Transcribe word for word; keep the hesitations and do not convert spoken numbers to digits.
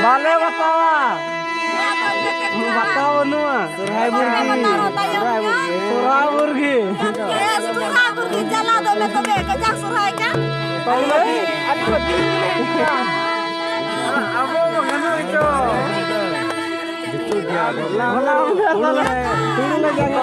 ᱵᱟᱞᱮ ᱵᱟᱛᱟᱣᱟ᱾ ᱵᱟᱛᱟᱣ ᱵᱟᱹᱱᱩᱜᱼᱟ᱾ ᱥᱚᱨᱦᱟᱭ ᱵᱩᱨᱜᱤ᱾ ᱥᱚᱨᱦᱟᱭ ᱵᱩᱨᱜᱤ᱾ ᱥᱚᱨᱦᱟᱭ ᱵᱩᱨᱜᱤ ᱪᱟᱞᱟᱣ ᱫᱚ ᱢᱮ ᱛᱚᱵᱮ, ᱠᱟᱡᱟᱠ ᱥᱚᱨᱦᱟᱭ ᱠᱟᱱ᱾ ᱟᱵᱚ ᱜᱟᱱᱚᱜ ᱜᱮᱪᱚ᱾ ᱦᱚᱞᱟ ᱦᱚᱞᱟ ᱦᱩᱲᱩ ᱞᱮ ᱡᱟᱝ